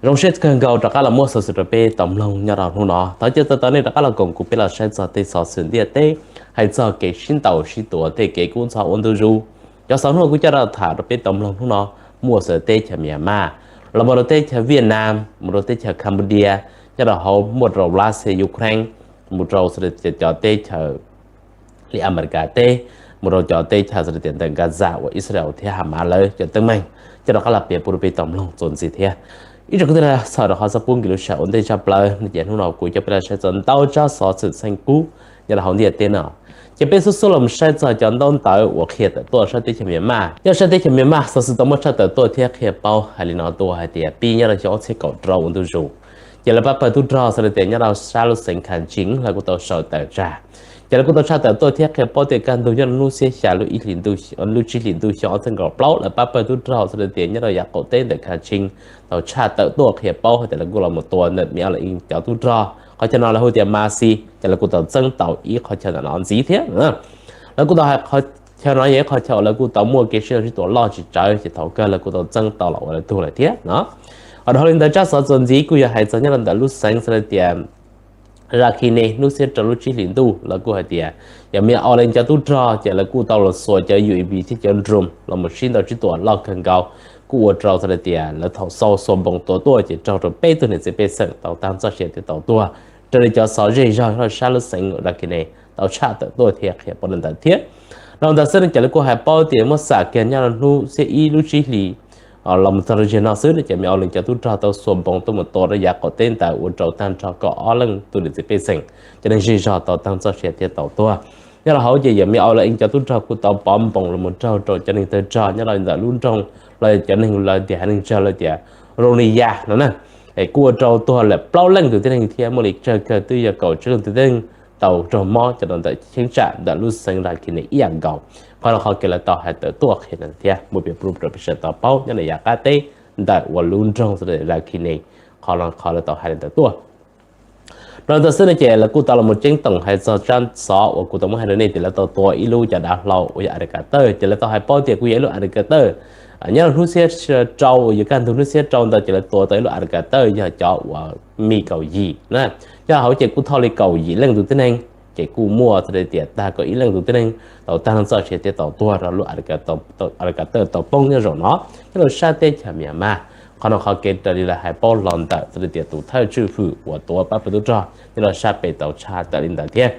Zoo siab kawg nkaus rov qab los muaj xov xwm rau peb tau mloog nyob rau hnub no. Thov caw tau nej rov qab los koom kuv peb los saib txog tej xov xwm ntiaj teb, hais txog kev sib ntaus sib tua, tej kev kub ntxhov ua ntu zus. Cov xov hnub kuv coj los tham rau peb tau mloog hnub no muaj xws teb chaws Myanmar, los mus rau teb chaws Vietnam, mus rau teb chaws Cambodia, nyob rau hauv muaj rau Russia, Ukraine, mus rau cov teb chaws li Amelikas teb, mus rau cov teb chaws xws li tias ntawm Gaza uas Israel thiab Hamas lawv cov teeb meem, coj rov qab los piav pub rau peb tau mloog txuas ntxiv thiab. Ib tsoom kwv tij, txhawm rau qhov txog pub nkim lub sij hawm ua ntej tshaj plaws no ces hnub no kuv coj peb los saib txog ntau tsab xov xwm txheej kub nyob rau hauv ntiaj teb no. Ces peb xub xub los saib txog cov ntaub ntawv uas qhia tawm tuaj sab teb chaws Myanmar. Nyob sab teb chaws Myanmar xov xwm tau muaj tshaj tawm tuaj thiab qhia paub hais li no tuaj hais tias pib nyob rau xyoo ob txhiab kaum rau ua ntu zus, ces lawv pab pawg tub rog xws li tias nyob rau sab lub xeev Khav Tsij lawv kuj tau sawv tawm tsam. Ces lawv kuj tau tshaj tawm tuaj thiab qhia paub tias kaj ntug nyob rau hnub xiab xya lub ib hlis ntuj, lub tsib hlis ntuj xyoo ob txhiab kaum plaub lawv pab pawg tub rog xws li tias nyob rau yav qaum teb ntawm Khav Tsij tau tshaj tawm tuaj qhia paub hais tias lawv kuj los mus tua ntawm Miv Aung Hlaing cov tub rog qhov chaw no lawv hu tias Masi, ces lawv kuj tau txeeb tau ib qhov chaw ntawm no ntxiv thiab. Lawv kuj tau hais qhov chaw no yog ib qhov chaw uas lawv kuj tau muaj kev sib ntaus sib tua loj tsis tsawg ces thaum kawg lawv kuj tau txeeb tau los ua lawv tug lawm thiab no. Ho dhau li ntawd tsab xov txuas ntxiv kuj yog hais txog nyob rau ntawm lub xeev xws li tias Rakhine hnub xiab rau lub tsib hlis ntuj lawv kuj hais tias yog Miv Aung Hlaing cov tub rog ces lawv kuj tau los xuas cov U A V thiab cov drone los mus sib ntaus sib tua loj kawg nkaus, kuj ua rau xws li tias lawv thaum xauj xuas npoos tua tuaj ces raug rau peb tug niam txiv pej xeem tau tag txoj sia thiab tau tuag, raws li cov xov zej zog sab lub xeev Rakhine tau tshaj tawm tuaj thiab qhia paub li ntawd thiab. Dhau ntawd xwb no ces lawv kuj hais paub tias muab xam kiag nyob rau hnub xiab ib lub tsib hlis los mus txog rau zaum no xwb no ces Miv Aung Hlaing cov tub rog tau xuas npoos tuaj mus tua rau yav qaum teb ntawd ua rau tag nrho kaum ob leej tug niam txiv pej xeem, cov neeg zej zog tau tag txoj sia thiab tau tuag. Nyob rau hauv ces yog Miv Aung Hlaing cov tub rog kuj tau pov npoos los mus raug rau cov neeg tawg rog nyob rau ntawm lub nroog los cov neeg lawv tias haiv neeg tsawg lawv tias Rohingya no na. Es kuj ua rau tuag lawm plaub leej tus tib neeg thiab muaj li tsawg kawg twb yog kaum tsawg leej tus tib neeg tau raug mob cov no ntawm cheeb tsam ntawm lub xeev Rakhine ib yam nkaus. Qhov no qhov kev lawv tau hais tawm tuaj qhia ntawd thiab muab piav pub rau peb sawv daws tau paub nyob rau yav qab teb ntawm uas lub nroog Rakhine, qhov no qhov lawv tau hais li ntawd tuaj. Dhau ntawd xwb no ces lawv kuj tau los mus ceeb toom hais txog tsab xov uas kuv tau muab hais rau nej tias lawv tau tua ib lub cov dav hlau uas yog a li kas tawj, ces lawv tau hais paub tias kuj yog ib lub a li kas tawj. Nyob rau hnub xiab rau uas yog kaj ntug hnub xiab rau ntawd ces lawv tua tau ib lub a li kas tawj yog cov uas Mi kaum yim na. Nyob hauv ces kuj thoj li kaum yim leej tus tib neeg, ces kuj muaj xws li tias tag kaum ib leej tus tib neeg tau tag txoj sia thiab tau tuag rau lub a li kas tawj tau poob nyob zaum no nyob rau sab teb chaws Myanmar. Qhov no qhov kev raws li lawv hais paub los ntawm xws li tias tus thawj tswj hwm uas tuav pab pawg tub rog nyob rau sab pem tau tshaj tawm li ntawd thiab.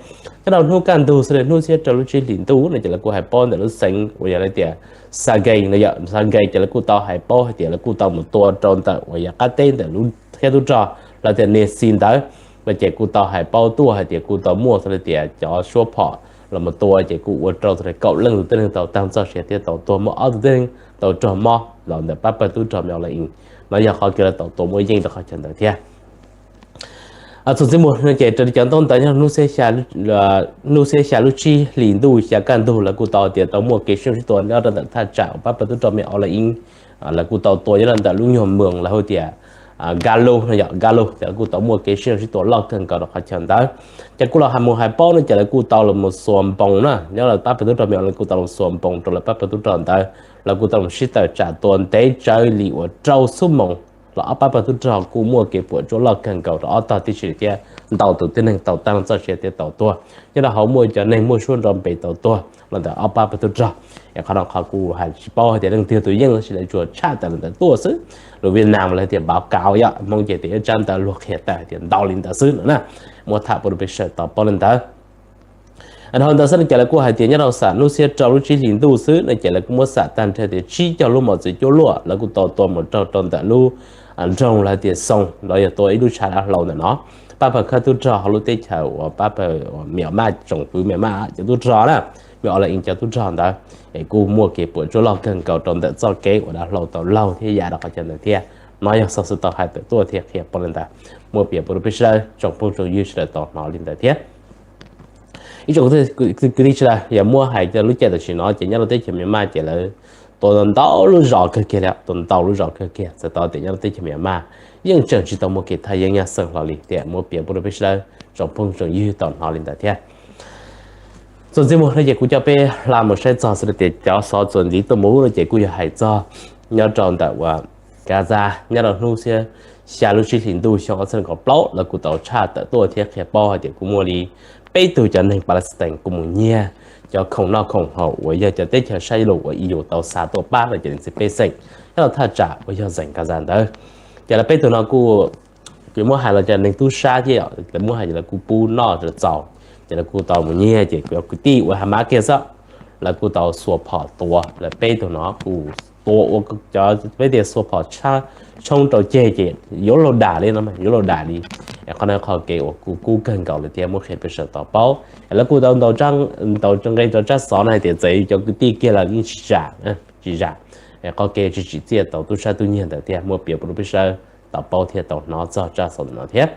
Nyob rau hnub kaj ntug xws li hnub xiab rau lub tsib hlis ntuj no ces lawv kuj hais paub ntawm lub xeev uas yog li tias Sagaing no yog Sagaing ces lawv kuj tau hais paub hais tias lawv kuj tau mus tua rau ntawm uas yog qab teb ntawm lub thiab tub rog lawv tias Nexi ntawd no ces kuj tau hais paub tuaj hais tias kuj tau muaj xws li tias cov suab phom los mus tua ces kuj ua rau xws li kaum leej tus tib neeg tau tag txoj sia thiab tau tuag, muaj ob tus tib neeg tau raug mob los ntawm pab pawg tub rog Miv Aung Hlaing. No yog qhov kev lawv tau tua muaj yeej rau qhov chaw ntawd thiab. Txuas ntxiv mus no ces raws li cov ntaub ntawv nyob hnub xiab xya lub tsib hlis ntuj xya kaj ntug lawv kuj tau tias tau muaj kev sib ntaus sib tua nyob rau ntawm thaj tsam uas pab pawg tub rog Miv Aung Hlaing lawv kuj tau tua nyob rau ntawm lub nyuag moos lawv hu tias Galu no yog Galu ces lawv kuj tau muaj kev sib ntaus sib tua loj kawg nkaus rau qhov chaw ntawd. Ces kuj los hais mus hais paub no ces lawv kuj tau los mus xuas npoos na, nyob rau pab pawg tub rog Miv Aung Hlaing kuj tau los xuas npoos rau lawv pab pawg tub rog ntawd, lawv kuj tau los sib tawm tsam tua ntev tsawv li uas rau xuab moos los ob pab pawg tub rog kuj muaj kev puam tsuaj loj kawg nkaus rau ob tog tib si thiab ntau tus tib neeg tau tag txoj sia thiab tau tuag. Nyob rau hauv muaj cov neeg muaj suab nro npe tau tuag los ntawm ob pab pawg tub rog. Es qhov no qhov kuj hais tsis paub hais tias leej twg tus yeej, tab sis lawv tsuas tshaj tawm li ntawd tuaj xwb. Lus Vietnam lawv tias báo cáo yom, Hmoob ces tias ib tsab ntawv luag qhia tawm hais tias ntau li ntawd xwb no na. Muab tham pub rau peb sawv daws tau paub li ntawd. Dhau ntawd xwb no ces lawv kuj hais tias nyob rau xam lub xiab rau lub tsib hlis ntuj xwb no ces lawv kuj muab xam tag nrho tias tsib caug lub mos txwv cuaj luaj lawv kuj tau tua mus raug rau ntawm lub nroog lawv tias Xoo los yog tua ib lub tshav dav hlau ntawm no. Pab pawg khawb tub rog hauv lub teb chaws uas pab pawg Myanmar tsoom fwv Myanmar cov tub rog na, Miv Aung Hlaing cov tub rog ntawd, es kuj muaj kev puam tsuaj loj kawg nkaus rau ntawm txoj kev uas dav hlau tau laug thiab ya rau qhov chaw ntawd thiab. No yog xov xwm tau hais tawm tuaj thiab qhia paub li ntawd, muab piav pub rau peb sawv daws tsoom phooj tsoom ywg sawv daws tau hnov li ntawd thiab. Ib tsoom kwv tij sawv daws, yog muab hais rau lub caij tam sim no ces nyob rau teb chaws Myanmar ces lawv tua ntau lub zos kawg kiag li, tua ntau lub zos kawg kiag, txawm tau tias nyob rau teb chaws Myanmar yeej tseem tsis tau muaj kev thaj yeeb nyaj xeeb hlo li thiab, muab piav pub rau peb sawv daws tsoom phooj tsoom ywg tau hnov li ntawd thiab. Txuas ntxiv mus no ces kuv coj peb hla mus saib txog xws li tias cov xov txuas ntxiv tuaj mus no ces kuj yog hais txog nyob rau ntawm uas Gaza nyob rau hnub xiab xya lub tsib hlis ntuj xyoo ob txhiab nees nkaum plaub lawv kuj tau tshaj tawm tuaj thiab qhia paub hais tias kuj muaj li peb tug cov neeg Palestine kuj mus nyiag cov khoom noj khoom haus uas yog cov teb chaws sab yaj lug uas E U tau xa tuaj pab rau cov niam txiv pej xeem nyob rau thaj tsam uas yog zeem Gaza ntawd. Ces lawv peb tug no kuj, kuj muab hais los cov neeg tub sab thiab, lawv muab hais ces lawv kuj pub noj txaus, ces lawv kuj tau mus nyiag ces kuj yog kwv tij uas Hamas kiag xwb, lawv kuj tau xuas phom tua lawv peb tug no kuj tua ua cov peb tias xuas phom tshoob rau ceg ces yuav luag dam li no, yuav luag dam li. Qhov no qhov kev uas kuj kub kawg nkaus li thiab muab qhia peb sawv daws tau paub. Lawv kuj tau ntaus nqe rau tsab xov no hais tias txawm yog cov kwv tij kiag los yeej tsis zam, tsis zam. Qhov kev tsis tsim txiaj tau tub sab tub nyiag ntawd thiab muab piav pub rau peb sawv daws tau paub thiab tau hnov txog tsab xov no thiab.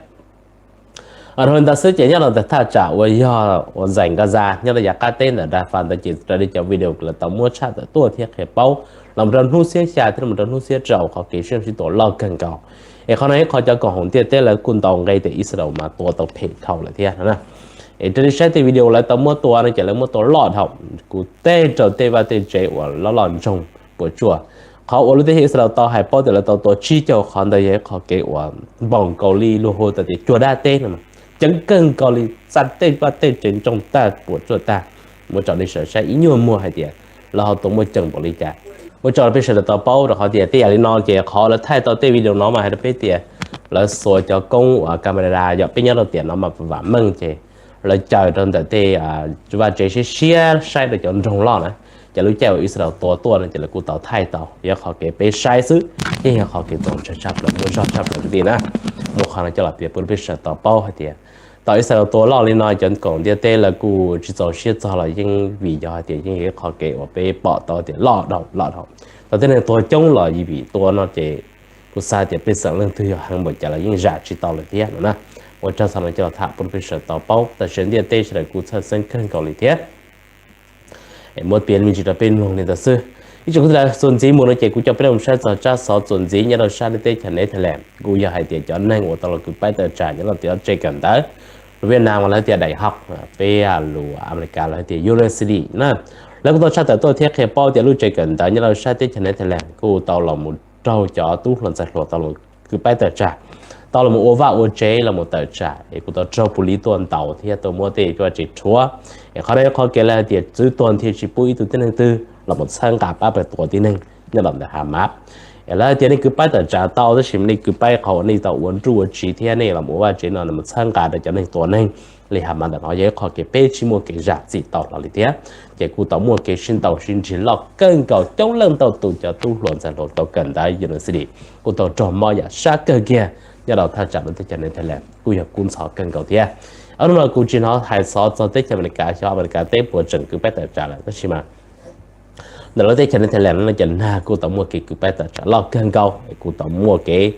Dhau li ntawd xwb ces nyob rau ntawm thaj tsam uas yog uas zeem Gaza nyob rau yav qab teb ntawm Rafah ntawd ces raws li cov video lawv tau muab tshaj tawm tuaj thiab qhia paub los mus rau hnub xiab xya thiab los mus rau hnub xiab rau qhov kev sib sib tua loj kawg nkaus. Es qhov no ib qho cov koom haum ntiaj teb lawv kuj ntaus nqe tias Israel mas tua tau phem dhau lawm thiab no. Es raws li saib tej video lawv tau muab tua no ces lawv muab tua loj dhau, kuj teg rau tej vaj tej tsev uas loj loj ntsoog puas tsuaj. Qhov uas lub teb chaws Israel tau hais paub tias lawv tau tua tsib caug qhov ntawd yog ib qho kev uas npaum nkaus li luag hu tau tias cuag dab teb no, ceev kawg nkaus li, txaij tej vaj tej tsev ntsoog tag puas tsuaj tag. Ua tsaug li sawv saib ib nyuag muag hais tias lawv ho tua muaj ceem npaum li cas. Ua tsaug peb sawv daws tau paub rau qhov tias tej yam li no ces qhov lawv thaij tau tej video no mas hais rau peb tias lawv xuas cov koob uas camera yog peb nyob rau tiam no mas vam meej ces lawv caws rau ntawm tej vaj tsev siab siab saib rau cov nroog loj na. Ces lub caij uas Israel tua tuaj no ces lawv kuj tau thaij tau, yog qhov kev peb saib xwb, yeej yog qhov kev txaus ntshai tshaj plaws muaj zog tshaj plaws kwv tij na. Muab qhov no coj los piav pub rau peb sawv daws tau paub hais tias tau Israel tua loj li no cov koom ntiaj teb lawv kuj tsis txaus siab txog los yeej vim yog hais tias yeej yog ib qho kev uas peb pom tau tias loj dhau loj dhau. Tau tej neeg tuag coob los vim tua no ces kuj xav tias pej xeem leej twg yog heev npaum cas los yeej zam tsis tau lawm thiab no na. Ua tsaug xov no coj los tham pub rau peb sawv daws tau paub, tam sim ntiaj teb sawv daws kuj txhawj xeeb kawg nkaus li thiab. Muab piav me ntsis rau peb mloog li ntawd xwb. Ib tsoom kwv tij, txuas ntxiv mus no ces kuv coj peb los saib txog tsab xov txuas ntxiv nyob rau sab lub teb chaws Netherlands, kuj yog hais tias cov neeg uas tau los kwv paib tawm tsam nyob rau tim teb chaws kawm ntawv, lus Viaj Nam mas lawv tias đại học, peb lus Amelikas lawv tias university na. Lawv kuj tau tshaj tawm tuaj thiab qhia paub tias lub tsev kawm ntawv nyob rau sab teb chaws Netherlands kuj tau los mus raug cov tub hluas ntxhais hluas tau los kwv paib tawm tsam, tau los mus ua vaj ua tsev los mus tawm tsam es kuj tau raug pus lis tuaj ntaus thiab tuaj muab tej vaj tsev rhuav. Es qhov no yog qhov kev lawv hais tias txwv tuag thiaj tsis pub ib tug tib neeg twg los mus txhawb nqa pab pawg tua tib neeg nyob rau ntawm Hamas. Es lawv hais tias nej kwv paib tawm tsam tau tab sis nej kwv paib qhov uas nej tau ua nruj ua tsiv thiab nej los mus ua vaj tsev no los mus txhawb nqa rau cov neeg tua neeg li Hamas ntawm no yog ib qho kev peb tsis muaj kev zam txim tau hlo li thiab. Ces kuj tau muaj kev sib ntaus sib nrig loj kawg nkaus, coob leej ntau tus cov tub hluas ntxhais hluas tau kawm ntawv university kuj tau raug mob yam sab kawg kiag nyob rau thaj tsam lub teb chaws Netherlands kuj yog kub ntxhov kawg nkaus thiab. Hnub no kuv tsis hnov hais xov txog teb chaws Amelikas, xyov Amelikas teb puas tseem kwv paib tawm tsam lawm tab sis mas ntawm lub teb chaws Netherlands no ces nag kuj tau muaj kev kwv paib tawm tsam loj kawg nkaus, kuj tau muaj kev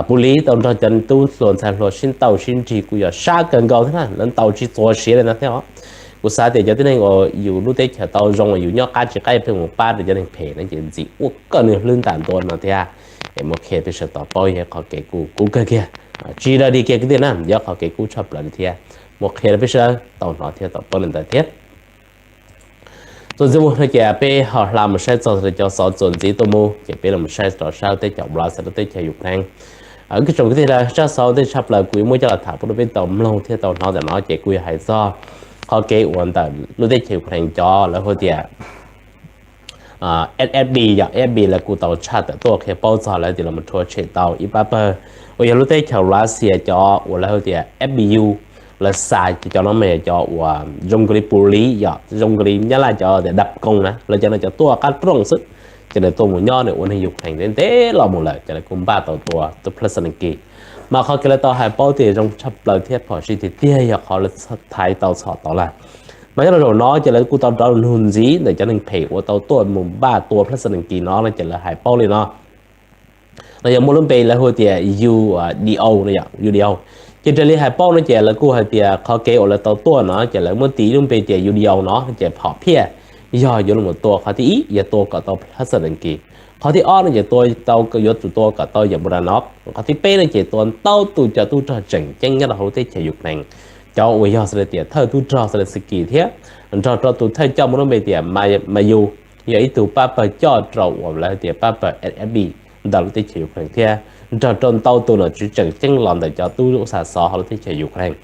pus lis tau nrog cov tub hluas ntxhais hluas sib ntaus sib nrig kuj yog sab kawg nkaus thiab na, lawv ntaus tsis txuas siav li ntawd thiab os. Kuv xav tias cov tib neeg uas yus lub teb chaws tau zoo uas yus nyob qab tsis qab pheej mus pab rau cov neeg phem no ces ntxim ua koj nws hlwb ntam ntua no thiab. Es muab qhia peb sawv daws tau paub yog qhov kev kuj kub kawg kiag, tsis dag dig kiag kwv tij na, yog qhov kev kub tshaj plaws li thiab. Muab qhia rau peb sawv daws tau hnov thiab tau paub li ntawd thiab. Txuas ntxiv mus no ces peb ho hla mus saib txog cov xov txuas ntxiv tuaj mus ces peb los saib rau sab teb chaws Russia, lub teb chaws Ukraine. Ib tsoom kwv tij, tsab xov ntxiv tshaj plaws kuv yuav muab coj los tham pub rau peb tau mloog thiab tau hnov ntawm no ces kuj yog hais txog qhov kev uas ntawm lub teb chaws Ukraine cov lawv hu tias S F B, yog S F B lawv kuj tau tshaj tawm tuaj qhia paub txog lawv tias los rhuav tshem tau ib pab pawg uas yog lub teb chaws Russia cov uas lawv hu tias F B U, lawv xa cov no mas yog cov uas zoo nkaus li pus lis, yog zoo nkaus li Nyab Laj cov tias đặc công na, lawv cov no cov tuaj qab rooj xwb. Ces nws tuaj mus nyob nws ua neeg Ukraine ntev ntev los mus lawm ces lawv kuj npaj tau tua tub Zelensky. Mas qhov kev lawv tau hais paub tias zoo tshaj plaws thiab phom sij tiag tiag yog qhov lawv thaiv tau txhom tau lawm. Mas nyob rau zaum no ces lawv kuj tau rov nug ntxiv ntawm cov neeg phem uas tau tuaj mus npaj tua Zelensky no no ces lawv hais paub li no. No yog muaj lub npe lawv hu tias U D O no, yog U D O. Ces raws li hais paub no ces lawv kuj hais tias qhov kev uas lawv tau tuaj no ces lawv muab tis lub npe tias U D O no ces phom phiaj yog yuav los tua qhov thib ib yog tua kom tau Zelensky. Qhov thib ob no ces tua tau, yuav tsum tua kom tau yawm Budanov. Qhov thib peb no ces tua ntau tus cov tub rog tseem ceeb nyob rau hauv lub teb chaws Ukraine, cov uas yog xws li tias thawj tub rog Zelensky thiab nrog rau tus thawj coj muaj lub npe tias Mayu, yog ib tug pab pawg coj rau uas lawv tias pab pawg S F B. ntawm lub teb chaws Ukraine thiab nrog rau ntau tus nom tswv tseem ceeb los ntawm cov tub xa xov hauv lub teb chaws Ukraine.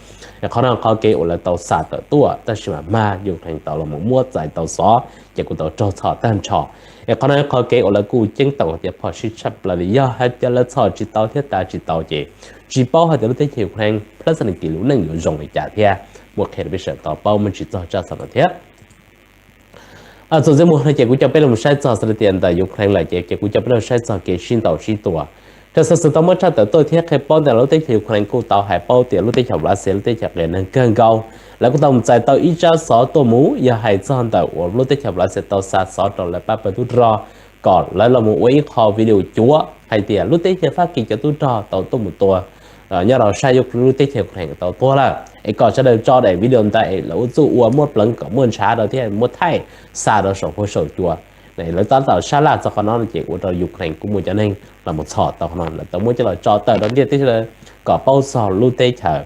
Qhov no qhov kev uas lawv tau xa tawm tuaj, tab sis mas mag Ukraine tau los mus muab txais tau xov ces kuj tau raug txhom tag nrho. Es qhov no qhov kev uas lawv kuj ceeb toom hais tias phom sij tshaj plaws li, yog hais tias lawv txhom tsis tau thiab tas tsis tau ces tsis paub hais tias lub teb chaws Ukraine plaub xas nees kis lub neej yuav zoo li cas thiab. Muab qhia rau peb sawv daws tau paub muaj tsis txog tsab xov no thiab. Txuas ntxiv mus no ces kuv coj peb los saib txog xws li tias ntawm Ukraine lawm ces kuv coj peb los saib txog kev sib ntaus sib tua. Raws xov xwm tau muab tshaj tawm tuaj thiab qhia paub ntawm lub teb chaws Ukraine kuj tau hais paub tias lub teb chaws Russia lub teb chaws qias neeg kawg nkaus, lawv kuj tau mus txais tau ib tsab xov tuaj mus yog hais txog ntawm uas lub teb chaws Russia tau xa xov rau lawv pab pawg tub rog kom lawv los mus ua ib qho video cuav hais tias lub teb chaws Fab Kis cov tub rog tau tuaj mus tua nyob rau sab lub teb chaws Ukraine tau tuag lawm es kom sawv daws tso daim video ntawd es lawv ua txuj ua muab pleev kom muaj ntshav rau thiab muab thaij xa rau saum huab saum cua. Lawv tab tom sab laj txog qhov no ces ua rau Ukraine kuj muaj cov neeg los mus txhom tau qhov no, lawv tau muab coj los tso tawm rau ntiaj teb kom paub txog lub teb chaws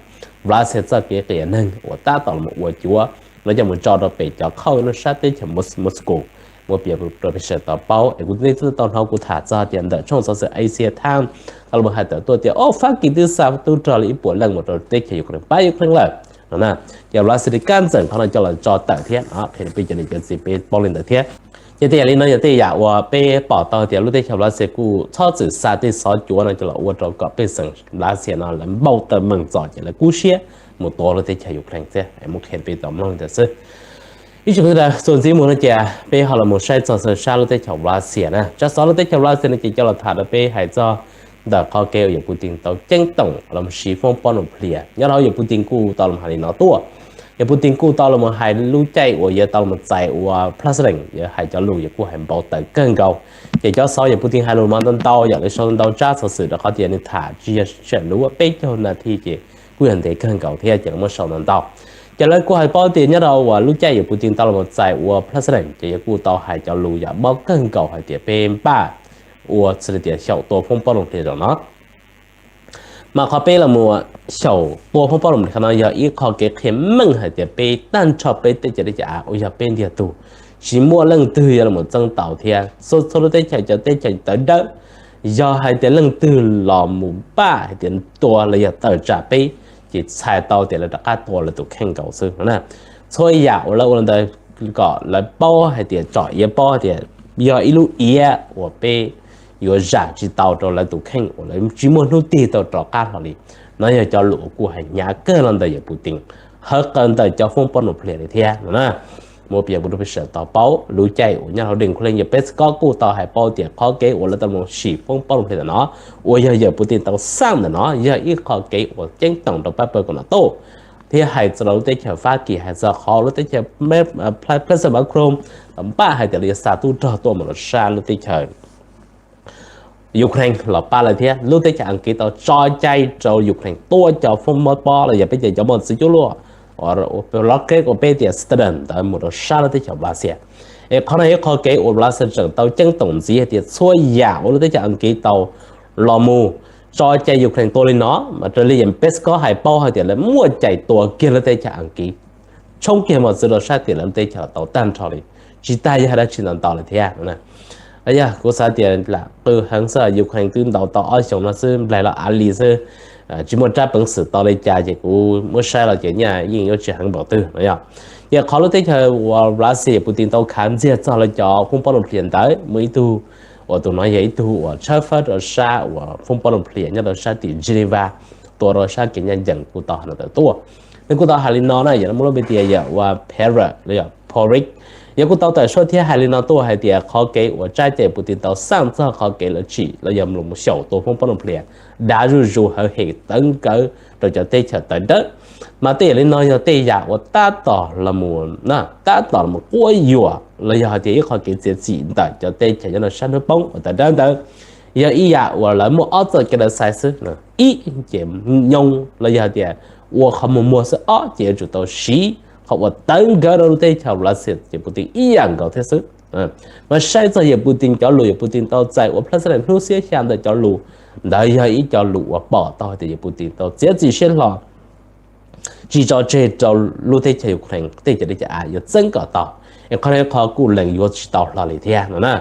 Russia txoj kev qias neeg uas tab tom los ua cuav, lawv coj mus tso rau pem cov khauj nyob sab teb chaws Moscow. Muab piav rau peb sawv daws tau paub es kuv nej twb tau hnov kuv tham txog tias ntawm tshooj xov xwm Asia Times tau los hais tawm tuaj tias o Fab Kis twb xa tub rog li ib puas leej mus rau teb chaws Ukraine pab Ukraine lawm no na. Ces Russia li kab ntxeem qhov no coj los tso tawm thiab, qhia rau peb cov niam cov txiv peb paub li ntawd thiab. Ces tej yam li no yog tej yam uas peb pom tau tias lub teb chaws Russia kuj txhob txwm xa tej xov cuav no coj los ua rau kom pej xeem Russia no lawv npau taws mees txom ces lawv kub siab mus tua lub teb chaws Ukraine thiab. Muab qhia rau peb tau mloog li ntawd xwb. Ib tsoom sawv daws, txuas ntxiv mus no ces peb ho los mus saib txog sab lub teb chaws Russia na. Tsab xov lub teb chaws Russia no ces coj los tham rau peb hais txog ntawm qhov kev uas yawm Putin tau ceeb toom los siv foob pob nus plias. Nyob rau yawm Putin kuj tau los hais li no tuaj. Yawm Putin kuj tau los hais lub caij uas yuav tau los txais ua president, yog hais cov lus yawm kuj hais npau taws kawg nkaus. Ces cov xov yawm Putin hais lus mas ntau ntau yam li sau ntau tsab xov xwm rau qhov tias nws tham tsis yog sij hawm luv, peb caug nas this ces kuj yog ntev kawg nkaus thiab ces lawv muab sau ntau ntau. Ces lawv kuj hais paub tias nyob rau uas lub caij yawm Putin tau los txais ua president ces yawm kuj tau hais cov lus yam mob kawg nkaus hais tias peb npaj ua xws li tias xyaum tua foob pob nus plias zaum no. Mas qhov peb los mus xyaum tua foob pob nus plias qhov no yog ib qho kev qhia meej hais tias peb tag nrho peb teb chaws Teb Chaws Av uas yog peb ntiag tug, tsis muaj leej twg yuav los txeeb tau thiab. Txhua txhua lub teb chaws, cov teb chaws tawv dawb, yog hais tias leej twg los mus npaj hais tias tua los yog tawm tsam peb, ces txhais tau tias lawv rov qab tua lawv tus kheej nkaus xwb no na. Txhua yam uas lawv ua ntawd kom lawv paub hais tias, tsom iav paub hais tias yog ib lub iav uas peb yuav zam tsis tau rau lawv tus kheej uas lawv tsis muaj hnub tig tau rov qab hlo li. No yog cov lus uas kuj hais hnyav kawg los ntawm yawm Putin, hawv qawm ntawm cov foob pob nus plias li thiab no na. Muab piav rau peb sawv daws tau paub, lub caij uas nyob hauv deej khuj leej yawg Peskov kuj tau hais paub tias qhov kev uas lawv tau mus sim foob pob nus plias ntawm no, uas yog yawm Putin tau xaj ntawm no yog ib qho kev uas ceeb toom rau pab pawg koom NATO, thiab hais txog rau lub teb chaws Fab Kis, hais txog qhov lub teb chaws President Macron npaj hais tias lawv yuav xa tub rog tuaj mus rau sab lub teb chaws Ukraine los pab lawv thiab. Lub teb chaws Askiv tau tso cai rau Ukraine tua cov foob pob pob los yog peb cov mos txwv cuaj luaj, rocket uas peb tias Strident ntawd mus rau sab lub teb chaws Russia. Es qhov no yog ib qho kev uas Russia tseem tau ceeb toom ntxiv hais tias txhua yam uas lub teb chaws Askiv tau los mus tso cai Ukraine tua li no, mas raws li yawm Peskov hais paub hais tias lawv muaj cai tua kiag lub teb chaws Askiv, tshoob kiag mos txwv rau sab tim lawv lub teb chaws los tau tag nrho li, tsis tas yog dab tsi ntau ntau lawm thiab. Yog kuv xav tias lam qw heev xwb, Ukraine twb ntaus tau ob xyoos no xwb, nplaig los av li xwb, tsis muaj rab peev xwm tau li cas ces kuv muab saib los ces nyaj yeej yuav tsis heev npaum twg no yog. Ces qhov lub teb chaws uas Russia yawm Putin tau khav ntxiag txog lawv cov foob pob nus plias ntawd, muaj ib tug uas tus no yog ib tug uas tshawb fawb rau sab uas foob pob nus plias nyob rau sab tim Geneva, tuav rau sab kev ncaj ncees kuj tau hais no tawm tuaj. Nws kuj tau hais li no na, yog muaj lub npe tias yawm uas Pere los yog Poric, yawg kuj tau tawm suab thiab hais li no tuaj hais tias qhov kev uas tsab cai Putin tau xaj txog qhov kev lawv tsim los yog mus xyaum tua foob pob nus plias dav zuj zus hawv hem tawv nkawv rau cov teb chaws tawv dawb, mas tej yam li no yog tej yam uas tab tom los mus, tab tom los mus quab yuam los yog hais tias ib qho kev txiav txim ntawm cov teb chaws nyob rau sab hnub poob uas tawv dawb ntawd. Yog ib yam uas lawv muaj ob txoj kev lawv xaiv xwb. Ib ces nyob los yog hais tias ua qhov muag muag xwb, ob ces yuav tsum tau siv qhov uas tawv nkawv rau lub teb chaws Russia ces Putin ib yam nkaus thiab xwb. Mas saib txog yawg Putin cov lus, yawg Putin tau txais ua president hnub xiab xya ntawm cov lus ntawd yog ib co lus uas pom tau hais tias yawg Putin tau txiav txim siab hlo tsis tso tseg rau lub teb chaws Ukraine, teb chaws Teb Chaws Av yuav txeeb kom tau. Es qhov no qhov kuj lees yuav tsis tau hlo li thiab no na.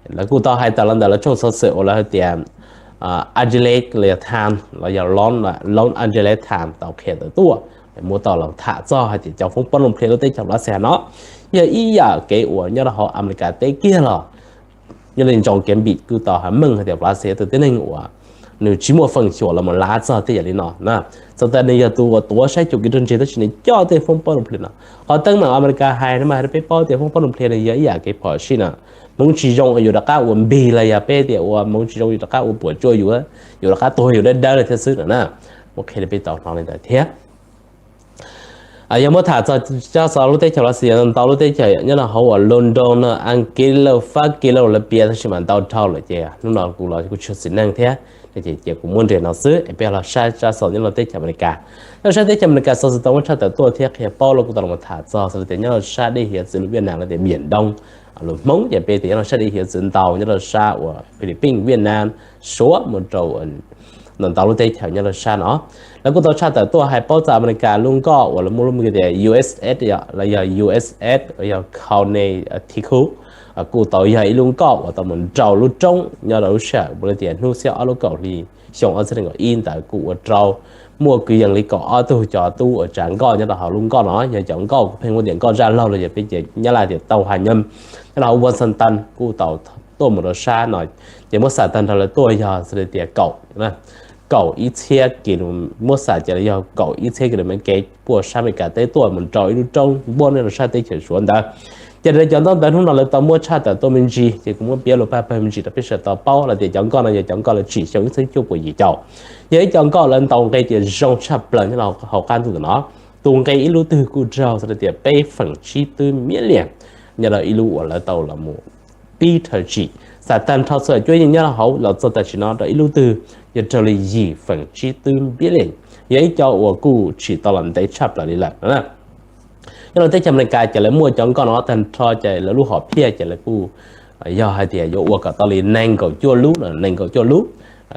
Lawv kuj tau hais tawm los ntawm lawv tshooj xov xwm uas lawv hais tias Angeles los yog Times los yog Los Angeles Times tau qhia tawm tuaj, muab tau los tham txog hais tias cov foob pob nuclear lub teb chaws Russia no yog ib yam kev uas nyob rau hauv Amelikas teb kiag los nyob li John Kirby kuj tau hais meej hais tias Russia tus tib neeg uas nws tsis muaj feem xyuam los mus lav txog tej yam li no na. Txawm tias nws yog tus uas tuav saib xyuas kev ruaj ntseg tab sis nws coj tej foob pob nuclear no. Qhov teeb meem Amelikas hais no mas hais rau peb paub tias foob pob nuclear no yog ib yam kev phom sij na. Hmoov tsis zoo yus rov qab ua npig los yog peb tias ua hmoov tsis zoo yus rov qab ua puas tsuaj yus, yus rov qab tuag yus dawb dawb li thiab xwb no na. Muab qhia li peb tau hnov li ntawd thiab. Yog muab tham txog tso xov lub teb chaws Russia ntau lub teb chaws nyob rau hauv uas London no, Askiv lauj, Fabkij lauj, lawv piav tab sis mas ntau dhau lawm ces hnub no kuv los kuj tsis txhim neej thiab, ces kuv muab nres no xwb es peb los saib tso xov nyob rau teb chaws Amelikas. Nyob rau sab teb chaws Amelikas xov xwm tau muab tshaj tawm tuaj thiab qhia paub los kuj tau los tham txog xov tias nyob rau sab dej hiav txwv lub Viaj Nam los tias Viaj Doo, lus Hmoob ces peb tias nyob rau sab dej hiav txwv ntau nyob rau sab uas Philippines, Viaj Nam, Suav mus rau ntau ntau lub teb chaws nyob rau sab no. Lawv kuj tau tshaj tawm tuaj hais paub txog Amelikas lub nkoj uas lawv muaj lub npe tias U S S los yog U S S los yog Connecticut, kuj tau yog ib lub nkoj uas tau mus nraus lub roob nyob rau lub sij hawm mus li tias hnub xiab ob lub kaum hli xyoo ob txhiab nees nkaum ib ntawd kuj ua rau muaj kwv yees li kaum ob tug cov tub uas tsav nkoj nyob rau hauv lub nkoj no, yog cov nkoj kuj pheej muaj tias nkoj zaj laug los yog peb ces Nyab Laj tias tau hais nyob, nyob rau hauv Washington kuj tau tuaj mus rau sab no. Ces muab xam tag nrho lawv tuaj yog xws li tias kaum, kaum ib txhiab kis, muab xam ces yog kaum ib txhiab kis lus mev kev puag sab Amelikas teb tuaj mus rau ib lub roob npuab nyob rau sab teb chaws Suav ntawd. Ces raws cov ntaub ntawv hnub no lawv tau muab tshaj tawm tuaj me ntsis ces kuv muab piav lus paj pawg me ntsis rau peb sawv daws tau paub hais tias cov nkoj no yog cov nkoj lawv tsim xyoo ib txhiab cuaj puas yim caum, yog ib cov nkoj lawv ntaus nqe tias zoo tshaj plaws nyob rau hauv qab ntuj ntawm no. Tus nqe ib lub twg kuj raug xws li tias peb feem tsib twb million nyob rau ib lub uas lawv tau los mus pib rhawv tsim. Xam tag nrho txhua cuab yeej nyob rau hauv los txog tam sim no rau ib lub twg yog raug li yim feem tsib twb billion, yog ib co uas kuj tsim tau los ntev tshaj plaws li lawm. Nyob rau teb chaws Amelikas ces lawv muaj cov nkoj no tag nrho ces lawv lub hom phiaj ces lawv kuj yog hais tias yuav ua kom tau li nees nkaum cuaj lub, nees nkaum cuaj lub,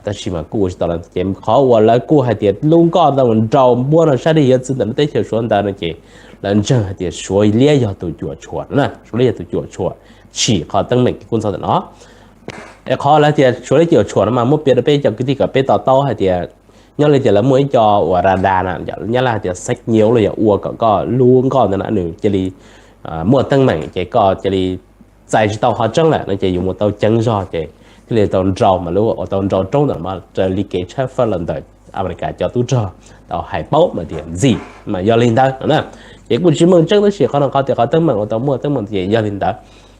tab sis mas kuj ua tsis tau li. Ces qhov uas lawv kuj hais tias lub nkoj ntawd mus nraus npuab rau sab dej hiav txwv ntawm lub teb chaws Suav ntawd no ces lawv ntseeg hais tias Suav liab yog tus cuam tshuam na, Suav liab yog tus cuam tshuam tsim qhov teeb meem kuj txog ntawm no. Es qhov lawv tias Suav liab cuam tshuam no mas muab piav rau peb cov kwv tij kom peb to taub hais tias nyob li tias lawv muaj ib co uas radar na, Nyab Laj hais tias xeeb nyiav los yog ua kom koj lub nkoj ntawd no nws cia li muaj teeb meem ces koj cia li txais tsis tau qhov tseeb lawm no ces yus mus tau ceev zog ces thiaj li tau nraus mas lub uas tau nraus roob ntawm no raws li kev tshawb fawb los ntawm Amelikas cov tub rog tau hais paub mas tias ntxim mas yog li ntawd no na. Ces kuj tsis meej tseeb tab sis qhov no qhov tias qhov teeb meem uas tau muaj teeb meem ces yog li ntawd.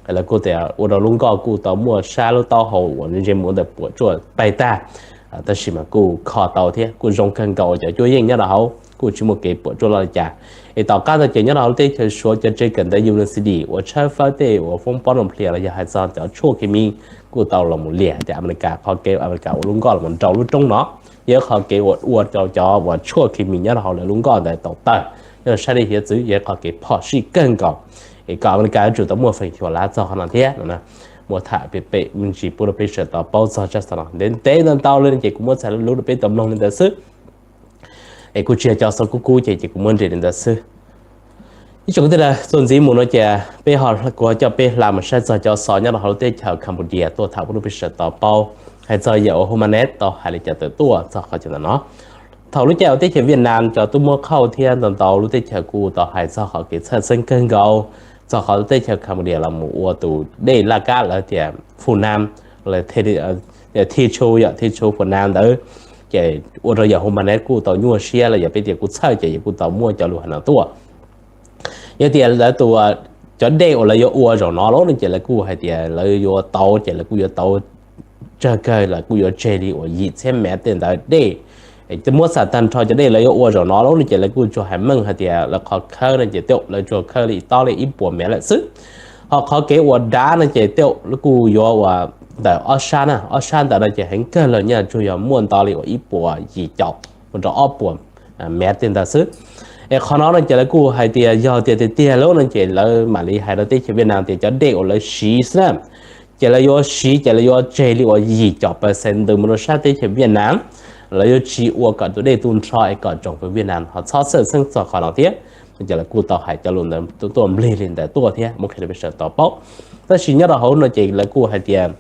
Lawv kuj tias ua rau lub nkoj kuj tau muaj sab lub taub hau uas ntsej muag ntawd puas tsuaj paig tag, tab sis mas kuj kho tau thiab kuj zoo kawg nkaus cov cuab yeej nyob rau hauv kuj tsis muaj kev puas tsuaj loj li cas. Es tom qab ntawd ces nyob rau hauv lub teb chaws Suav cov tsev kawm ntawv university uas tshawb fawb tej uas foob pob nuclear los yog hais txog cov tshuaj kis mis kuj tau los mus liam tias Amelikas qhov kev Amelikas ua lub nkoj los nraus lub roob no yog qhov kev uas ua rau cov uas tshuaj kis mis nyob rau hauv lawv lub nkoj ntawd tau tawg nyob rau sab dej hiav txwv yog qhov kev phom sij kawg nkaus. Es kom Amelikas yuav tsum tau muaj feem xyuam lav txog qhov no thiab no. Muab tham pem pem me ntsis pub rau peb sawv daws tau paub txog tshaj xov no ntev ntev ntau ntau li ces kuv muab txhais lub rau peb tau mloog li ntawd xwb. Es kuj tsis yog cov xov kub kub ces ces kuv muab nres li ntawd xwb. Ib tsoom kwv tij, txuas ntxiv mus no ces peb ho kuv ho coj peb hla mus saib txog cov xov nyob rau hauv lub teb chaws Cambodia tuaj tham pub rau peb sawv daws tau paub hais txog yam uas Hun Manet tau hais li cas tawm tuaj txog qhov chaw ntawm no. Thaum lub caij uas teb chaws Viaj Nam cov tub muab qhauj thiab ntau ntau lub teb chaws kuj tau hais txog qhov kev txhawj xeeb kawg nkaus txog qhov teb chaws Cambodia los mus ua tus dej laj kab lawv tias Phu Nam, Thi Chu, yog Thi Chu Phu Nam ntawd, ces ua rau yawm Hun Manet kuj tau nyuaj siab los yog peb tias kuj txhawj ces yawm kuj tau muaj cov lus hais no tuaj. Yog tias lawv tus cov dej uas lawv yuav ua zaum no lawm no ces lawv kuj hais tias lawv yuav tau ces lawv kuj yuav tau tsawg kawg lawv kuj yuav tseg li uas yim txhiab mev tej ntawd dej. Muab xam tag nrho cov dej lawv yuav ua zaum no lawm no ces lawv kuj tsuas hais meej hais tias lawv qhov khawb no ces tej lawv tsuas khawb li tob li ib puas mev lawm xwb. Ho qhov kev ua dav no ces tej lawv kuj yuav ua ntawm ob sab na, ob sab ntawd no ces heev kawg los nyaj tsuas yog muaj nto li uas ib puas yim caum mus rau ob puas mev tej ntawd xwb. Es qhov no no ces lawv kuj hais tias yog tias tiag tiag lawm no ces lawv mam li hais rau teb chaws Viaj Nam tias cov dej uas lawv siv xwb na, ces lawv yuav siv ces lawv yuav tseg li uas yim caum percent ntws mus rau sab teb chaws Viaj Nam. Lawv yuav tsis ua kom tus dej tu nrho es kom tsoom fwv Viaj Nam ho txhob txhawj xeeb txog qhov no thiab. Ces lawv kuj tau hais cov lus ntawd tuaj nplig li ntawd tuaj thiab muab qhia rau peb sawv daws tau paub. Tab sis nyob rau hauv no ces lawv kuj hais tias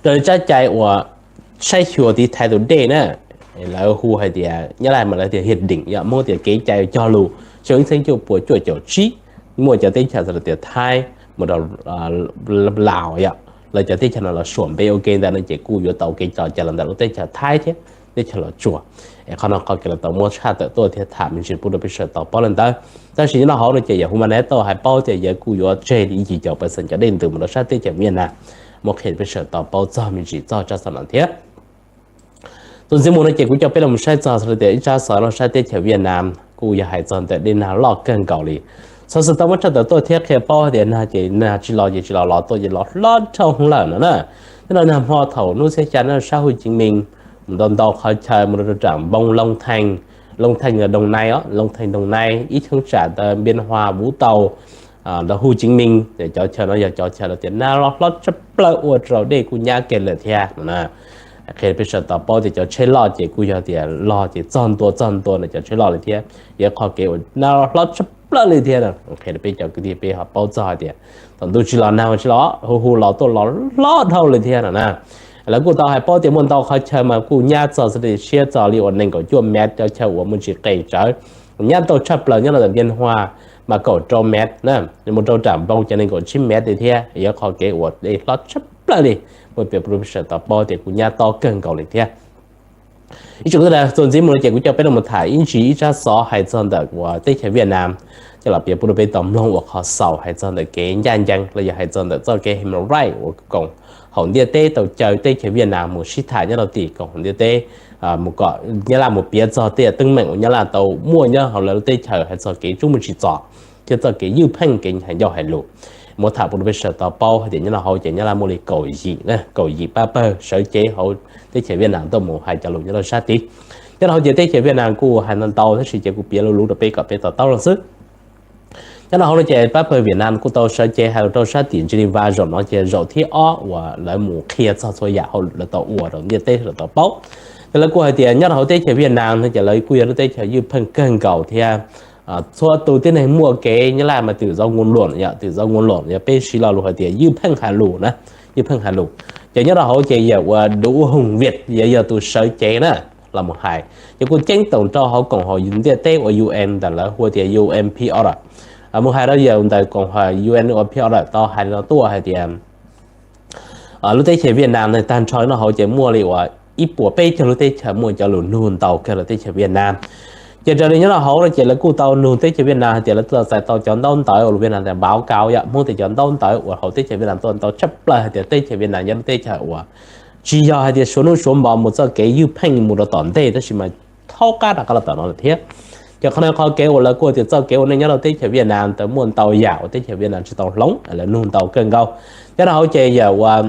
raws li tsab cai uas saib xyuas tiv thaiv tus dej na, lawv hu hais tias, Nyab Laj mas lawv tias hiệp định, yog Hmoob tias kev cai cog lus, xyoo ib txhiab cuaj puas cuaj caum tsib, muaj cov teb chaws tias Thaib mus rau Laos yom, lawv cov teb chaws no los suam npe ua ke ntawd no ces kuj yuav tau kev cai los ntawm lub teb chaws Thaib thiab teb chaws Los Tsuas. Es qhov no qhov kev lawv tau muab tshaj tawm tuaj thiab tham me ntsis pub rau peb sawv tau paub li ntawd. Tab sis nyob rau hauv no ces yawg Humanet tau hais paub tias yawg kuj yuav tseg li ib cim caum percent cov dej ntws mus rau sab teb chaws Vietnam. Muab qhia rau peb sawv tau paub txog me ntsis txog tsab xov no thiab. Txuas ntxiv mus no ces kuv coj peb los saib txog tias ib tsab xov no sab teb chaws Vietnam kuj yog hais txog ntawm dej nag loj kawg nkaus li. Xov xwm tau muab tshaj tawm tuaj thiab qhia paub tias nag ces nag tsis los ces tsis los, los tuaj ces los hlob dhau lawm no na. Nyob rau nag hmo thaum hnub xiab xya no sab Hồ Chí Minh mus ntau ntau qhov chaw mus rau rau nram Npoo, Long Thành, Long Thành Đồng Nai os, Long Thành Đồng Nai, ib cheeb tsam ntawd Biên Hòa, Vũng Tàu, ntawd Hồ Chí Minh, cov chaw no yog cov chaw lawv tias nag los hlob tshaj plaws ua rau dej kuj nyab kiag lawm thiab no na. Qhia peb sawv tau paub tias cov tsheb loj ces kuj yog tias log ces txog ntua txog ntua no cov tsheb loj li thiab, yog qhov kev uas nag los hlob tshaj plaws li thiab. Qhia peb cov kwv tij peb ho paub txog hais tias thaum ntuj tsis los nag tsis los, hu hu los tuaj los hlob dhau li thiab no na. Lawv kuj tau hais paub tias muaj ntau qhov chaw mas kuj nyab txog xws li siab txog li uas nees nkaum cuaj mev, cov chaw uas muaj ntsis qes tsawv, nyab tau tshaj plaws nyob rau ntawm Biên Hòa mas kaum rau mev na, mus rau nram Npoo ces nees nkaum tsib mev li thiab, yog qhov kev uas dej hlob tshaj plaws li. Muab piav pub rau peb sawv tau paub tias kuj nyab tob kawg nkaus li thiab. Ib tsoom kwv tij, txuas ntxiv mus no ces kuv coj peb los tham ib ntsis ib tsab xov hais txog ntawm uas teb chaws Vietnam, coj los piav pub rau peb tau mloog ua qhov xaus hais txog ntawm kev ncaj ncees los yog hais txog ntawm txoj kev human rights uas koom haum ntiaj teb tau caw teb chaws Vietnam mus sib tham nyob rau tim koom haum ntiaj teb, mus kom Nyab Laj mus piav txog tej teeb meem uas Nyab Laj tau muaj nyob hauv lawv lub teb chaws hais txog kev tsuj muaj tsim txom thiab txoj kev ywj pheej kev hais ncauj hais lus. Muab tham pub rau peb sawv tau paub hais tias nyob rau hauv ces Nyab Laj muaj li kaum yim, kaum yim pab pawg sawv cev hauv teb chaws Vietnam tuaj mus hais cov lus nyob rau sab tid. Nyob rau hauv ces teb chaws Vietnam kuj hais ntau ntau tab sis ces kuv piav lu lus rau peb kom peb to taub los xwb. Nyob rau hauv no ces pab pawg Vietnam kuj tau sawv cev hais los rau sab tim Geneva zaum no ces zaum thib ob uas lawv mus qhia txog txhua yam hauj lwm lawv tau ua rau ntiaj teb sawv tau paub. Ces lawv kuj hais tias nyob rau hauv teb chaws Vietnam no ces lawv kuj yog lub teb chaws ywj pheej kawg nkaus thiab. Txhua tus tib neeg muaj kev, Nyab Laj mas tự do ngôn luận, tự do ngôn luận yog peb siv lo lus hais tias ywj pheej hais lus na, ywj pheej hais lus. Ces nyob rau hauv ces yawg uas Đỗ Hùng Việt yog tus sawv cev na los mus hais, ces kuj ceeb toom rau hauv koom haum ntiaj teb uas U N ntawm lawv hu tias U N P order, mus hais rau yawg ntawm koom haum U N P order tau hais li no tuaj hais tias lub teb chaws Vietnam no tag nrho nyob rau hauv ces muaj li uas ib puas peb caug lub teb chaws muaj cov lus nug ntau kawg rau teb chaws Vietnam. Ces raws li nyob rau hauv no ces lawv kuj tau nug teb chaws Vietnam hais tias lawv tuaj txais tau cov ntaub ntawv uas lus Vietnam tias báo cáo yom, Hmoob tias cov ntaub ntawv uas hauv teb chaws Vietnam tuaj ntau tshaj plaws hais tias teb chaws Vietnam yog lub teb chaws uas tsis yog hais tias suav hnub suav npo mus txoj kev ywj pheej mus rau tom ntej tab sis mas thaub qab rov qab los tom no lawm thiab. Ces qhov no qhov kev uas lawv kuj tias txoj kev ua neej nyob rau teb chaws Vietnam ntawd muaj ntau yam uas teb chaws Vietnam tsis tau hloov, lawv nug ntau kawg nkaus. Nyob rau hauv ces yawg uas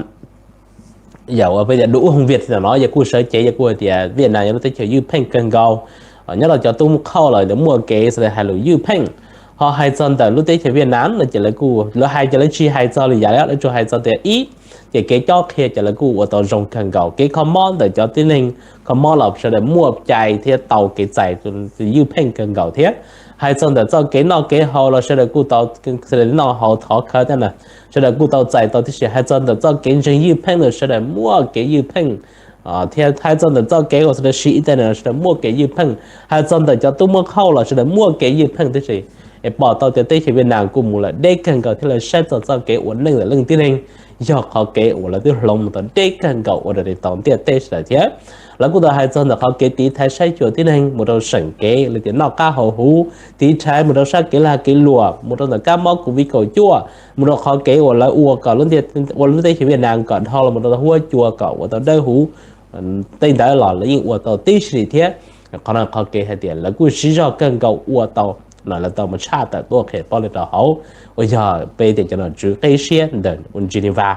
Đỗ Hùng Việt no yawg kuj sawv cev yawg kuj hais tias Vietnam yog lub teb chaws ywj pheej kawg nkaus. Nyob rau cov tub qhauj los muaj kev xws li hais lus ywj pheej. Ho hais txog ntawm lub teb chaws Vietnam no ces lawv kuj, lawv hais ces lawv tsis hais txog li yam li, lawv tsuas hais txog tias ib, ces kev cob qhia ces lawv kuj ua tau zoo kawg nkaus, kev kho mob ntawm cov tib neeg kho mob los sawv daws muaj cai thiab tau kev txais ywj pheej kawg nkaus thiab. Hais txog ntawm txoj kev noj kev haus los sawv daws kuj tau, noj haus thov khawv thiab na, sawv daws kuj tau txais tau tib si. Hais txog ntawm txoj kev ntseeg ywj pheej los sawv daws muaj kev ywj pheej thiab hais txog ntawm txoj kev uas sawv daws siv internet los sawv daws muaj kev ywj pheej. Hais txog ntawm cov tub muab qhauj los sawv daws muaj kev ywj pheej tib si. Es pom tau tias teb chaws Vietnam kuj mus lawm deb kawg nkaus thiab lawv saib txog txoj kev ua neej ntawm leej tib neeg yog qhov kev uas lawv twb hloov mus tau deb kawg nkaus ua raws li tau ntiaj teb sawv daws thiab. Lawv kuj tau hais txog ntawm qhov kev tiv thaiv saib xyuas tib neeg mus rau seem kev li tias noj qab haus huv, tiv thaiv mus rau sab kev lag kev luam, mus rau ntawm kab mob COVID kaum cuaj, mus rau qhov kev uas lawv ua kom ua lub teb chaws Vietnam kom dhau los mus rau huab cua kom ua tau dawb huv, tej ntawd los lawv yeej ua tau tib si li thiab. Qhov no qhov kev hais tias lawv kuj siv zog kawg nkaus ua tau no lawv tau mus tshaj tawm tuaj qhia paub li rau hauv uas yog peb tias cov nom tswv qib siab ntawm Geneva,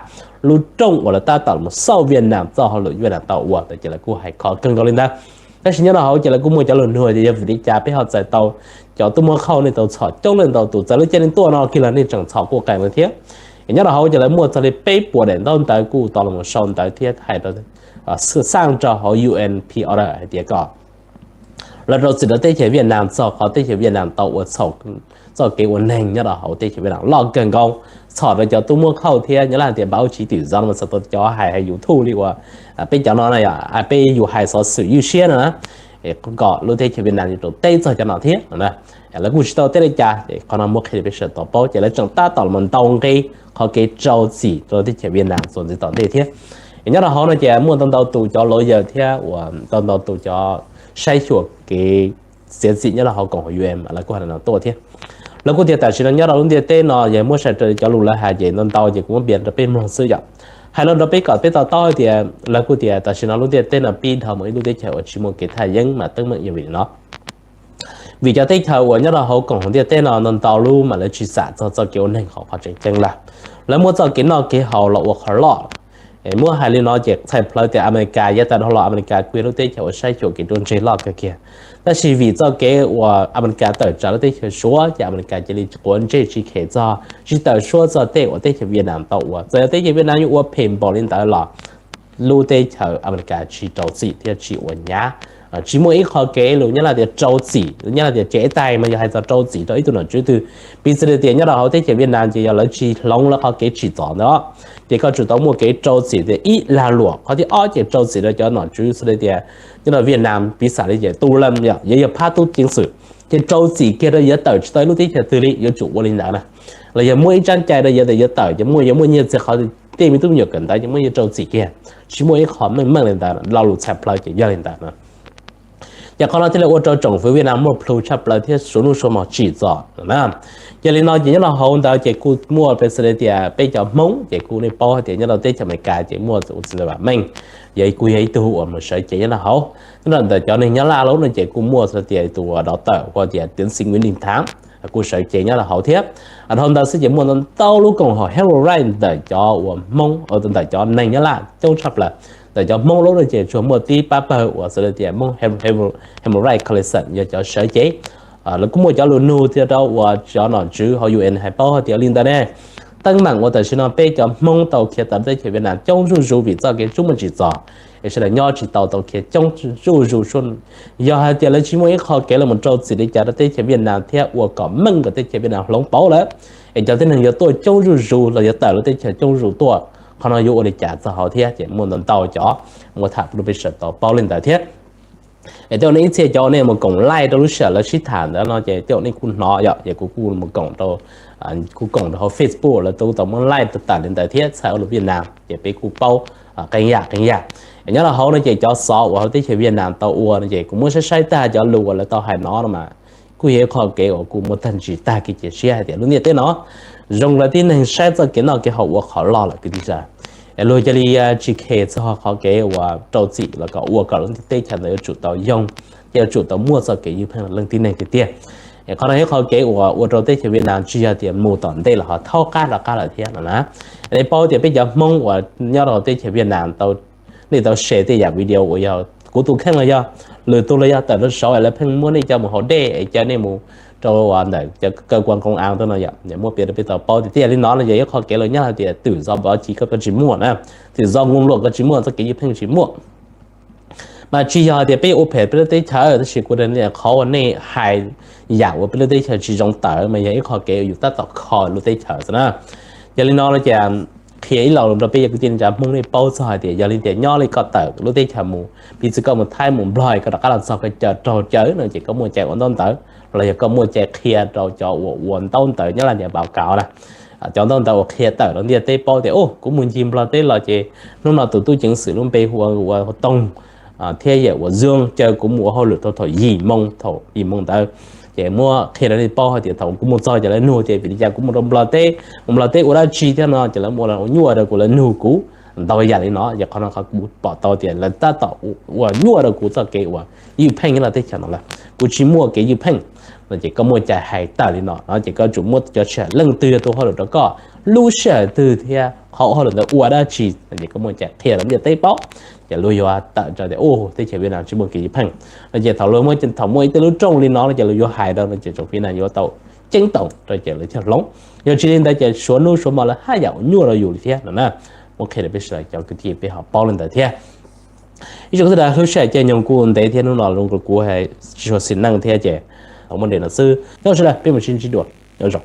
lub rooj uas lawv tab tom mus xauj Vietnam txoj hauj lwm Vietnam tau ua ntawd ces lawv kuj hais khov kawg nkaus li ntawd. Tab sis nyob rau hauv ces lawv kuj muaj cov lus nug tias yog vim li cas peb ho txais tau cov tub muab qhauj nej tau txhom coob leej ntau tus, txawm lub caij nej tuaj no kiag los nej tseem txhom kuj qees li thiab. Nyob rau hauv ces lawv muaj txog li peb puas daim ntaub ntawv kuj tau los sau ntawv thiab hais rau, xaj rau hauv U N P order hais tias kom Lawv rau txim rau teb chaws Viaj Nam txog qhov teb chaws Viaj Nam tau ua txhaum txoj kev ua neeg nyob rau hauv teb chaws Viaj Nam loj kawg nkaus, txhom rau cov tub muab khauj thiab nyob laj tias npaj ub tsis twm zov no mas txog tau cov hais hais YouTube li uas peb cov no na yom, peb yus hais xov xwm ywj siab no na, kom lub teb chaws Viaj Nam yuav rau teb txog cov no thiab no. Lawv kuj tsis tau teb li cas, qhov no muab qhia rau peb sawv daws paub ces lawv tseem tab tom los ntaus nqi qhov kev rau txim rau teb chaws Viaj Nam txuas ntxiv tom ntej thiab. Nyob rau hauv no ces muaj ntau ntau tus cov lawyer thiab uas ntau ntau tus cov saib xyuas kev txiav txim nyob rau hauv koom haum U N lawv kuj hais no tuaj thiab. Lawv kuj tias tam sim no nyob rau lub ntiaj teb no yog muab saib raws cov lus lawv hais ces ntau ntau ces kuv muab piav rau peb mloog xwb yom. Hais no rau peb kom peb to taub tias lawv kuj tias tam sim no lub ntiaj teb no pib dhau mus ib lub teb chaws uas tsis muaj kev thaj yeeb mas teeb meem yog vim no. Vim cov teb chaws uas nyob rau hauv koom haum ntiaj teb no ntau ntau lub mas lawv tsis xam txog txoj kev ua neeg qhov qhov tseem ceeb lawm. Lawv muab txoj kev noj kev haus los ua qhov loj. Muab hais li no ces txhais plawv tias Amelikas yav tas dhau los Amelikas kuj yog lub teb chaws uas saib xyuas kev ruaj ntseg loj kawg kiag. Tab sis vim txoj kev uas Amelikas tawm tsam lub teb chaws Suav ces Amelikas cia li quav ntsej tsis khem txog, tsis tawm suab txog tej uas teb chaws Viaj Nam tau ua. Txawm yog teb chaws Viaj Nam yuav ua phem npaum li ntawd los lub teb chaws Amelikas tsis rau txim thiab tsis ua nyab. Tsis muaj ib qho kev lus nyob laj tias rau txim, nyob laj tias cev tais mas yog hais txog rau txim rau ib tug nom tswv twg. Piv txwv li tias nyob rau hauv teb chaws Viaj Nam ces yog lawv tsis hloov lawv qhov kev tsim txom ntawd, ces koj tsum tau muaj kev rau txim tias ib lag luam. Qhov thib ob ces rau txim rau cov nom tswv xws li tias nyob rau Viaj Nam piv xam li ces tu laj yog yog phab tub ceev xwm, ces rau txim kiag rau yuav tawm tsis tau ib lub teb chaws twg li, yuav tsum ua li ntawd na. Los yog muab ib tsab cai rau yuav tawm, yuav tawm ces muaj yuav muaj nyiaj txiag qhov tej me tub me nyuam kawm ntawv ces muab yuav rau txim kiag. Tsis muaj ib qho meej meej li ntawd, lo lus txhais plawv ces yog li ntawd na. Ces qhov no thiaj li ua rau tsoom fwv Viaj Nam muaj plhus tshaj plaws thiab suav hnub suav hmo tsim txom na. Ces li no ces nyob rau hauv ntawd ces kuj muaj pes xws li tias peb cov Hmoob ces kuj nej paub hais tias nyob rau teb chaws Amelikas ces muaj tus Xeev Vam Meej, yog kuj yog ib tug uas mus sawv cev nyob rau hauv. Nyob rau ntawm cov neeg nyob Laj lub no ces kuj muaj xws li tias tus uas dov tawm ua tias tiến sĩ Nguyễn Đình Thắng kuj sawv cev nyob rau hauv thiab. Dhau ntawd xwb ces muaj ntau ntau lub koom haum human rights ntawm cov uas Hmoob, ntawm cov neeg nyob Laj coob tshaj plaws. Ntawm cov Hmoob lub no ces tsuas muaj tib pab pawg uas xws li tias Hmoob Human Rights Coalition yog cov sawv cev. Lawv kuj muaj cov lus nug thiab rau uas cov nom tswv hauv U N hais paub hais tias li ntawd ne, teeb meem uas tam sim no peb cov Hmoob tau khiav tawm teb chaws Viaj Nam coob zuj zus vim txoj kev tsis muaj tsim txom, es sawv daws nyob tsis tau, tau khiav coob zuj zus. Yog hais tias lawv tsis muaj ib qho kev los rau txim li cas rau teb chaws Viaj Nam thiab ua kom meej kom teb chaws Viaj Nam hloov pauv lawm, es cov tib neeg yuav tuaj coob zuj zus los yuav tawm lub teb chaws coob zuj zus tuaj, qhov no yuav ua li cas txog hauv thiab. Ces muaj ntau ntau cov muaj tham rau peb sawv daws tau paub li ntawd thiab. Es tej uas nej ib txhia cov uas nej mus koom like rau lub sij hawm lawv sib tham ntawd no ces tej uas nej kuj hnov yom, ces kuv kuj mus koom rau, kuv koom rau hauv Facebook lawv tau muab like tawm li ntawd thiab txhais ua lus Viaj Nam ces peb kuj paub qee yam qee yam. Nyob rau hauv no ces cov xov uas hauv teb chaws Viaj Nam tau ua no ces kuv muab saib saib tag cov lus uas lawv tau hais no no mas kuj yog ib qho kev uas kuj muaj tag ntsis tag kev cia siab hais tias lub ntiaj teb no zoo lawv tib neeg saib txoj kev noj kev haus ua qhov loj lawm kwv tij sawv daws. Es luag cia li tsis khes txog qhov kev uas rau txim los kom ua kom lub teb chaws ntawd yuav tsum tau yoog, ces yuav tsum tau muaj txoj kev ywj pheej leej tib neeg tiag tiag. Es qhov no yog qhov kev uas ua rau teb chaws Viaj Nam tsis yog tias mus tom ntej los ho thaub qab rov qab lawm thiab no na. Nej paub tias peb cov Hmoob uas nyob rau teb chaws Viaj Nam tau, nej tau share tej yam video uas yog kuv tus kheej los yog lwm tus los yog tawm rau saud es lawv pheej muab nej coj mus haus dej es caw nej mus rau ntawm cov kaw kuas nkoos av tuaj no yom, muab piav rau peb tau paub tias tej yam li no no yog ib qho kev los nyob hais tias twm zov npov ci koj koj tsis muaj na, twm zov nkoos luam koj tsis muaj, txoj kev ywj pheej tsis muaj. Mas tsis yog hais tias peb ua phem peb lub teb chaws, tab sis kuv qhov uas nej hais yam uas peb lub teb chaws tsis zoo tawm mas yog ib qho kev uas yus tab tom kho lub teb chaws xwb na. Yog li no no ces qhia ib lo lus rau peb cov kwv tij neej tsa Hmoob nej paub txog hais tias yog li tias nyob li koj tawm lub teb chaws mus, piv txwv koj mus Thaib mus Nplog koj rov qab los txog koj caw raug cawv no ces koj muaj cai ua ntaub ntawv los yog koj muaj cai qhia rau cov uas ua ntaub ntawv nyob Laj Ntias Npaus Kaus na, cov ntaub ntawv uas qhia tawm rau ntiaj teb paub tias kuv mus ncig Nplog teb los ces hnub no tus tub ceev xwm lub npe hu ua Toog thiab yawm uas Zoo caw kuv mus ua hauj lwm rau thaum yim moo, thaum yim moo ntawd. Ces muab qhia rau nej paub hais tias thaum kuv mus txog ces lawv nug tias vim li cas kuv mus rau Nplog teb, mus Nplog teb ua dab tsi thiab no ces lawv ua nyuaj rau kuv, lawv nug kuv ntau yam li no. Ces qhov no qhov kuv pom tau tias lawv tab tom ua nyuaj rau kuv txoj kev uas ywj pheej nyob rau teb chaws no lawm, kuv tsis muaj kev ywj pheej no ces koj muaj cai hais tawm li no no ces koj tsum muab cov sij hawm leej twg yog tus hauj lwm rau koj, lub sij hawm twg thiab qhov hauj lwm ntawd ua dab tsi no ces koj muaj cai qhia rau ntiaj teb paub. Ces luag yuav tawm rau tias u teb chaws Viaj Nam tsis muaj kev ywj pheej no ces thaum luag muaj, thaum muaj ib tej lub rooj li no no ces luag yuav hais rau no ces tsoom fwv Viaj Nam yuav tau ceeb toom rau ces lawv thiaj hloov. Yog tsis li ntawd ces suav hnub suav hmo lawv haj yam ua nyuaj rau yus li thiab no na. Muab qhia rau peb sawv daws cov kwv tij peb ho paub li ntawd thiab. Ib tsoom kwv tij hlub sij hawm caij nyoog kuj ntev thiab, hnub no zoo nkaus kuv tsis tshua xis neej thiab ces tau muaj nres no xwb. Nyob zoo sawv daws, peb mam sib ntsib dua, nyob zoo.